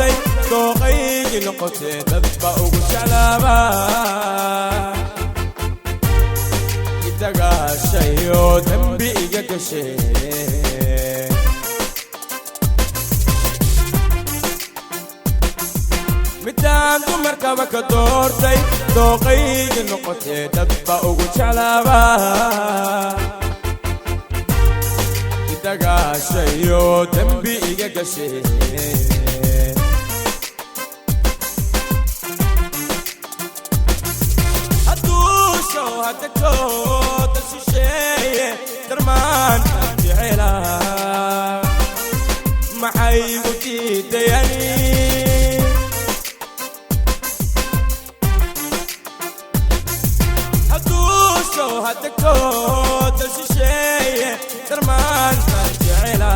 Doortay dooqaygii noqotee dadba ugu jeclaaba idagaashayo dembi iga gashe. Midaan dumarkaba ka doortay dooqaygii noqotee dadba ugu jeclaaba idagaashayo dembi iga gashe. Haduusho hadagto dal shisheeye darmaanta jecela maxay igu diidayani? Haduusho hadagto dal shisheeye darmaanta jecela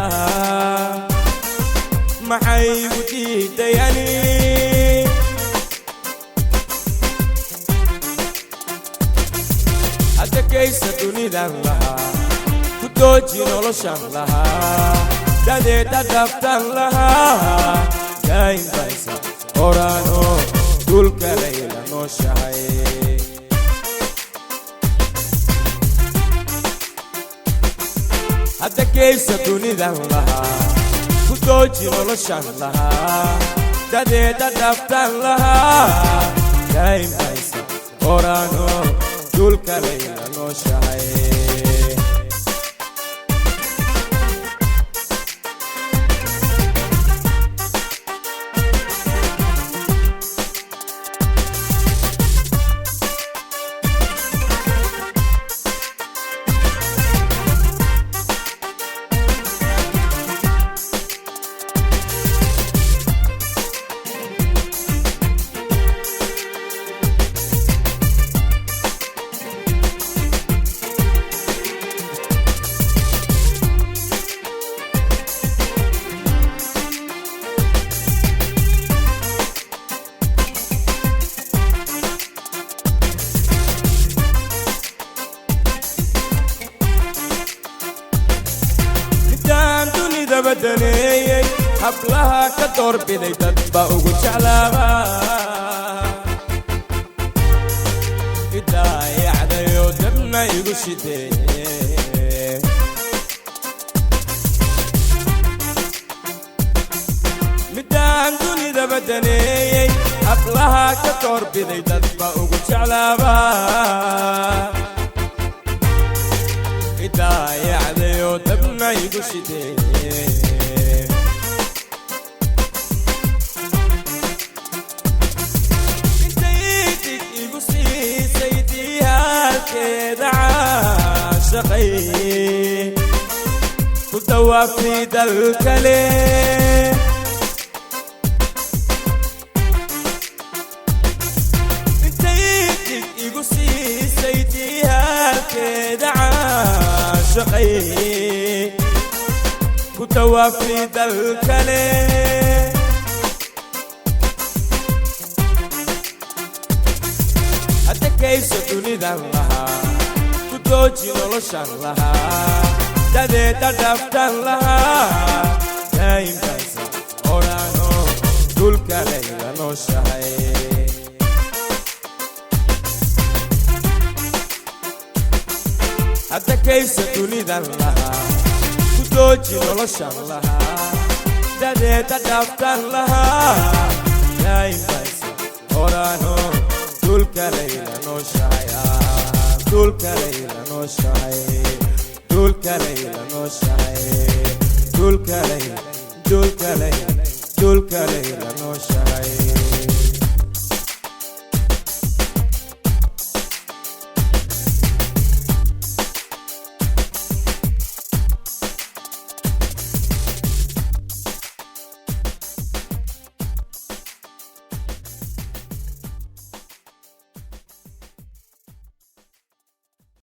maxay igu diidayani? Hadakaysa dunidan lahaa ku dooji noloshan lahaa dadeeda dhaftan lahaa daa'imbaysa oraano dhulka layla nooshahay. Hadakaysa dunidan lahaa ku dooji noloshan lahaa dadeeda dhaftan lahaa daa'imbaysa oraano dhulka layla nooshahay. Midaan dunidaba daneeyey hablaha ka doorbiday dadba ugu jeclaaba idaayacdayo dabna igu shidee. Midaan dunidaba daneeyey hablaha ka doorbiday dadba ugu jeclaaba idaayacdayo dabna igu shidee. Intay dig igu siisay diihaalkeeda caashaqay ku dawaafi dal kale. Intay dig igu siisay diihaalkeeda caashaqay ku dawaafi dal kale. Hadakaysa dunidan lahaa ku dooji noloshan lahaa dadeeda dhaftan lahaa daa'imbaysa oraano dhulka layla nooshahay. Hadakaysa dunidan lahaa ku dooji noloshan lahaa dadeeda dhaftan lahaa daa'imbaysa oraano dhulka layla nooshahay, dhulka layla nooshahay, dhulka layla nooshahay, dhulka layla, dhulka layla, dhulka layla nooshahay.